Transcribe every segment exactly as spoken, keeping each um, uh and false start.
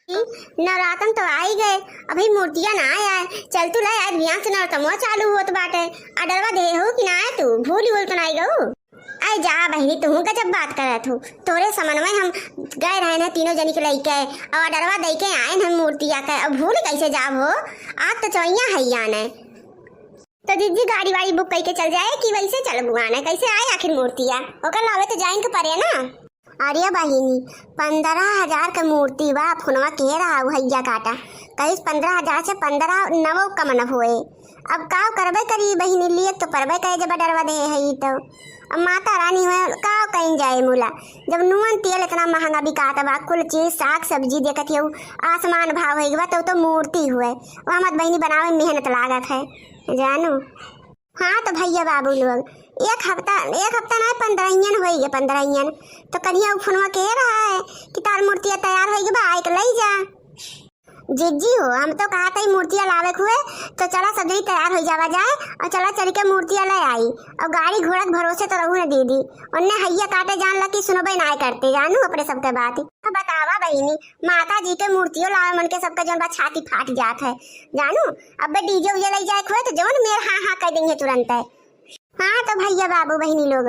नवरातन तो आई गए, अभी मूर्तिया ना आए। चल तू ले, आज बिहान से नवरतमवा चालू होत बाटे। आ डरवा दे हो कि ना आए तू, भूल भूल तो ना आई गऊ। अरे जा बहिनी, तू गजब बात करत हो। तोरे समनवे हम गए रहे न तीनों जनी के लइके, और डरवा दे के आए न हम मूर्तिया के, अब भूल कैसे जाब हो? आज तो चौइया है याने। तो जीजी गाड़ी वाड़ी बुक करके चल जाए कि वैसे चल बुआने, कैसे आए आखिर मूर्तिया? ओकर लावे तो जाइन के पड़े ना। अरे बहिनी, पन्द्रह हजार के मूर्ति बा, फोनवा के रहा उ हैया काटा, कहिस पन्द्रह हजार से पन्द्रह नवो कम न होए। अब का करबे करी बहिनी, लिए तो परबे करे जब डरवा दे है ई तो। अब माता रानी हुए का कहीं जाए मुला, जब नून तेल इतना महंगा बिकात बा, कुल चीज साग सब्जी देखत हो आसमान भाव हो गवा, तो, तो मूर्ति हुए वहाँ मत बहिनी बनावे मेहनत लागत है जानू। हाँ तो भैया बाबू लोग, एक हफ्ता, एक हफ्ता ना, पन्द्रहियन होई गे, पन्द्रहियन। तो कन्हैया उ फोनवा के रहा है कि तार मूर्तिया तैयार होई गे बा, आइके लई जा। जीजी हो, हम तो कहा था मूर्तिया लावे के हुए, तो चला सब जनी तैयार हो जावा जाए और चला चल के मूर्तिया ले आई। और गाड़ी घोड़ा के भरोसे तो रहू न दीदी, उनने हैया काटे जान ला कि सुनबे ना करते जानू अपने सबके बात। अब बतावा बहिनी, माता जी के मूर्तियों लावे मन के सबके जौन बा छाती फाट जात है जानू। अबे डीजे उजे लई जाए के होए तो जवन मेर हाँ हाँ कह देंगे तुरंत है। हाँ तो भैया बाबू बहिनी लोग,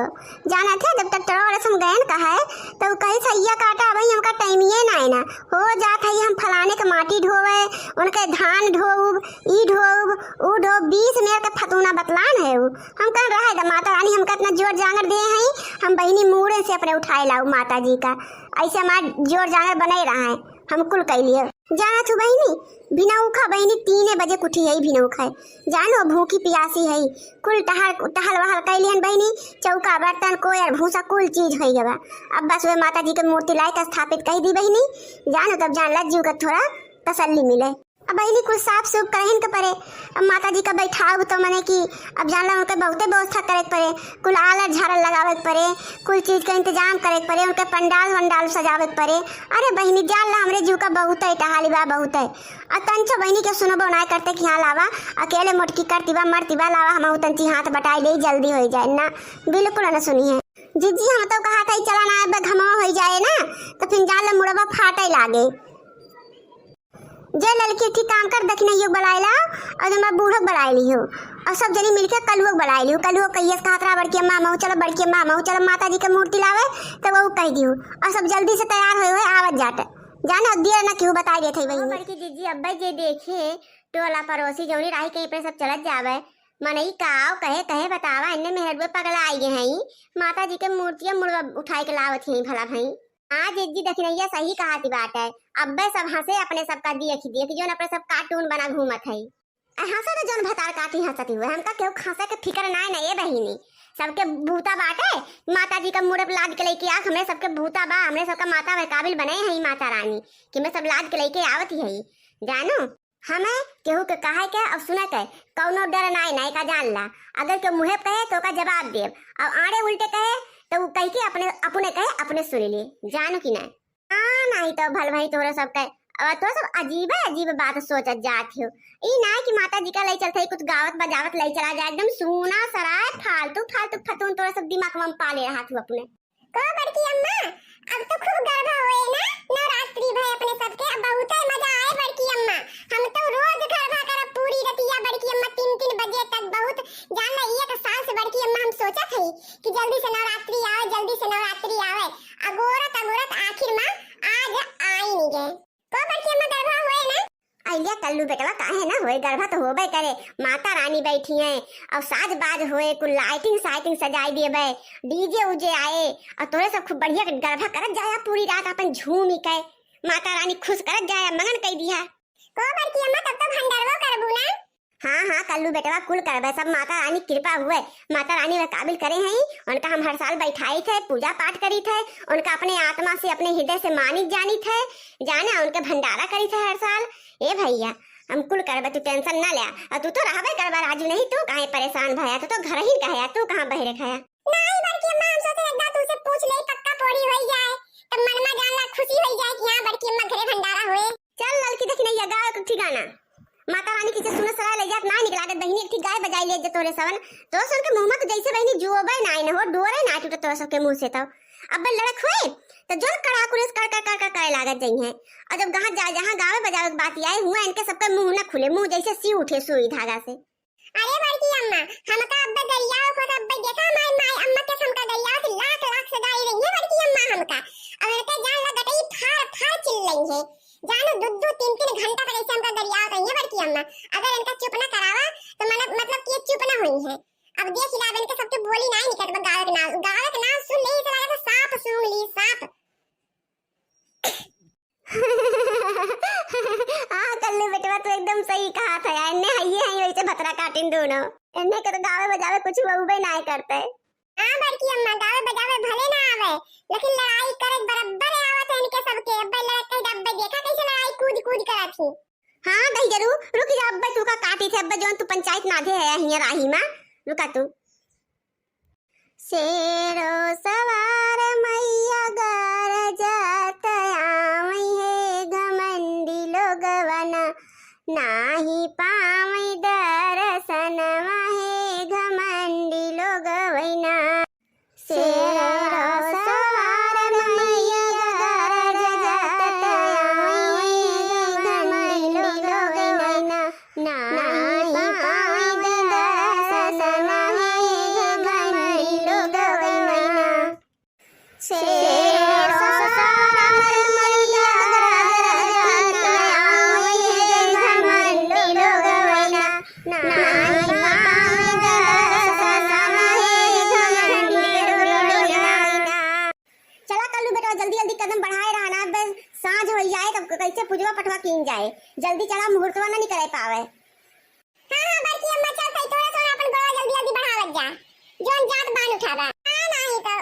जानत है जब ट्रैक्टर वाले से हम गए न कहा है तो उ कही हैया काटा भाई हमका टाइमिए ना है ना, हो जात है हम फलाने के माटी ढोवे, उनके धान ढोब, ई ढोब, उ ढोब, बीस मेर के फतूना बतलान है उ। हम कह रहा है माता रानी हमका इतना जोर जांगर दे हैं, हम बहिनी मूड़े से अपने उठाए लाऊ माता जी का, ऐसे हमार जोर जांगर बने रहा है। हम कुल कह लिए। जाना थू बहिनी, भिनौखा बहिनी तीने बजे कुठी है भिनौखा है। जानो भूखी पियासी है, कुल टहल, टहल वहल कह लिहन बहिनी, चौका बर्तन कोयर भूसा कुल चीज हो गवा। अब बस वे माता जी के मूर्ति लाए के स्थापित कह दी बहिनी, जानो तब जान ला जीव का थोड़ा तसल्ली मिले। अब बहिनी कुल साफ सूफ करहिन के परे। अब माता जी का बैठाव तो मने कि अब जान ला उनके बहुते व्यवस्था करे के परे, कुल आलर झालर लगावे के परे, कुल चीज के इंतजाम करे के परे, उनके पंडाल वंडाल सजावे के परे। अरे बहिनी जान ला हमरे जीव का बहुते टहाली बा बहुते। आ तंचो बहिनी के सुनबो ना करते कि हाँ लावा, अकेले मोटकी करती बा मरती बा, लावा हम तंची हाथ बटाई ले जल्दी हो जाए ना, बिल्कुल न सुनी है। जीजी हम तो कहा था चला ना अब घमवा हो जाए ना, तो फिर जान ला मुड़वा फाटे लागे। जे ललकी ठीक काम कर दखिनैयो के बलाए ला, और जब बूढ़ो के बलाए लियो, और सब जनी मिलके कलुओ के बलाए लियो। कलुओ कहियस कहत रहा बड़की अम्मा मऊ चलो, बड़की अम्मा मऊ चलो, माता जी के मूर्ति लावे, तो वो कह दियो। और सब जल्दी से तैयार होए हुए आवत जाट। जाने और दिया ना केहू बताई देत है ओ बहिनी। बड़की जीजी अब्बे जे देखे, टोला पड़ोसी जौनी राही कहीं पे सब चलत जावे, मनई काव कहे कहे बतावा, इन्ने मेहरुए पगला आई गए हैं, माता जी के मूर्तिया मुड़वा उठाए के लावत ही भला भाई। हाँ जीजी दखिनैया सही कहत बाटे, अब्बे सब हंसे अपने सबका देख देख, जौन अपने सब कार्टून बना घूमत है। आ हंसे तो जौन भतार काटी हंसती हुए, हमका केहू हंसे के फिकर नाय ना ए बहिनी। सबके भूता बाटे, माता जी का मूड़े पे लाद के लेके आ, हमरे सबके भूता बा, हमरे सबका माता वह काबिल बने है माता रानी, कि मैं सब लाद के लेके आवत ही है। जानो, हमें केहू के कहे के और सुने के कौनो डर नाय, नाय का जान ला। अगर केहू मुँहे पे कहे तो ओका जवाब देब, और आड़े उल्टे कहे तो उ कह के अपने, अपने कहे अपने सुन ले, जानो कि नाय। हाँ, नाहीं तो भल भाई तोहरे सबके, अब तोहरे सब अजीबे अजीब बात सोचत जात हो। ई नाय कि माता जी का लई चलत है, कुछ गावत बजावत लई चला जाए, एकदम सूना सराय फालतू फालतू फतून तोहरे सब दिमाग में पाले रहत हो अपने। को बड़की अम्मा, अब तो खूब गरबा होए ना, नवरात्रि भय अपने सबके, अब बहुते मजा आए बड़की अम्मा। हम तो रोज गरबा करब पूरी रतिया बड़की अम्मा, तीन तीन बजे तक। बहुत जान ला एक साल से बड़की अम्मा हम सोचत हई कि जल्दी से नवरात्रि आवे, जल्दी से नवरात्रि आवे। अगोरत अगोरत आखिर में आज आइन गे। को बड़की अम्मा गरबा होए ना? अइलिया कल्लू बेटवा, काहे ना होए, गरबा तो होबे करे। माता रानी बैठी हैं और साज बाज होए, कुल लाइटिंग साइटिंग सजाई देबे, डीजे उजे आए और तोरे सब खूब बढ़िया गरबा करत जाया, पूरी रात अपन झूमी के माता रानी खुश करत जाया, मगन कई दिया। को बड़की अम्मा, तब तो भंडारवो करबू ना? हाँ हाँ कल्लू बेटवा, कुल करबे, सब माता रानी कृपा हुए। माता रानी वह काबिल करे हैं, उनका हम हर साल बैठाई थे, पूजा पाठ करी थे, उनका अपने आत्मा से, अपने हृदय से मानित जानी थे, जाने उनके भंडारा करी थे हर साल। ए भैया, हम कुल करबे, तू टेंशन ना ले। और तू तो रहबे करबा राजू, नहीं तू काहे परेशान भया, तू तो घर ही कहे, तू कहाँ बहरे खाया। नहीं बड़की अम्मा, हम सोचे एक बार तुमसे पूछ ले, पक्का पूरी होई जाए, तब मन में जान ला खुशी होई जाए कि हाँ बड़की अम्मा घरे भंडारा हुए। चल ललकी दखिनैया, गाओ एक ठिकाना। माता रानी के जे सुनत सराय लइ जात ना निक लागत बहिनी, एक ठिक गाय बजाई ले जे तोरे सवन। तोरे सन के मुंह में तो जैसे बहिनी जुओबे ना आइन हो, डोरे ना टूटे तोरे सबके मुंह से तो। अब लड़क होए, तो जोन कड़ा कुरेस कड़ कड़ कड़ कड़ करे लागत जइहैं। और जब जहाँ जा, जहाँ गावे बजावे के बात आए, हुआ इनके सबके मुंह न खुले, मुंह जैसे सी उठे सुई धागा से। अरे बड़की अम्मा, हमका अब्बे गरियाओ को तो अब्बे देखा, माई, माई अम्मा के हमका गरियाओ से लाख लाख से गाई रही है बड़की अम्मा हमका। अब इनके जान ला गटई फाड़ फाड़ चिल्लई है। जानो दो दो तीन तीन घंटा तक ऐसे हमका गरियाओ रही है बड़की अम्मा। अगर इनका चुप ना करावा तो मतलब, मतलब कि ये चुप ना हुई है। अब देख ला, अब इनके सबके बोली नाहीं निकलत बा, गावे के नाम, गावे के नाम सुन ले, ऐसा लगे तो सांप सूंघ ली, सांप। हाँ कल्लू बेटवा, तू एकदम सही कहा था यार, इन्हें हइये हइये वैसे भतरा काटिन दोनों। इन्हें के तो गावे बजावे कुछ अउबे नाहीं करते। हाँ बड़की अम्मा, गावे बजावे भले ना आवे, लेकिन लड़ाई करे बराबर आवत है इनके सबके। अब्बे लड़ाई कहीं, अब्बे देखा कैसे लड़ाई कूद कूद करत ही। हाँ दहिजरू, रुक जा, अब्बे तू का काटी थे, अब्बे जौन तू पंचायत नाधे है हियाँ राही मा, रुका तू। शेरो सवार मैया गरजत आवै है घमंडी लोगवना, नाही पावै दरसनवा है घमंडी लोगवैना। शेरो सवार मैया गरजत आवै है घमंडी लोगवैना, नाही पावै दरसनवा है घमंडी लोगवैना। शेरो सवार मैया गरजत आवै है घमंडी लोगवैना, नाही पावै दरसनवा है घमंडी लोगवैना। चला कल्लू बेटवा, जल्दी जल्दी कदम बढ़ाए रहा ना, बे साँझ होइ जाए तब कैसे पुजवा पठवा कीन जाए। जल्दी चला, मुहूर्तवा ना निकले पावे। हाँ हाँ बड़की अम्मा, चल तई थोड़ा थोड़ा अपन गोड़वा जल्दी जल्दी बढ़ावत जा, जौन जात बान उठावा। हाँ नाही तो।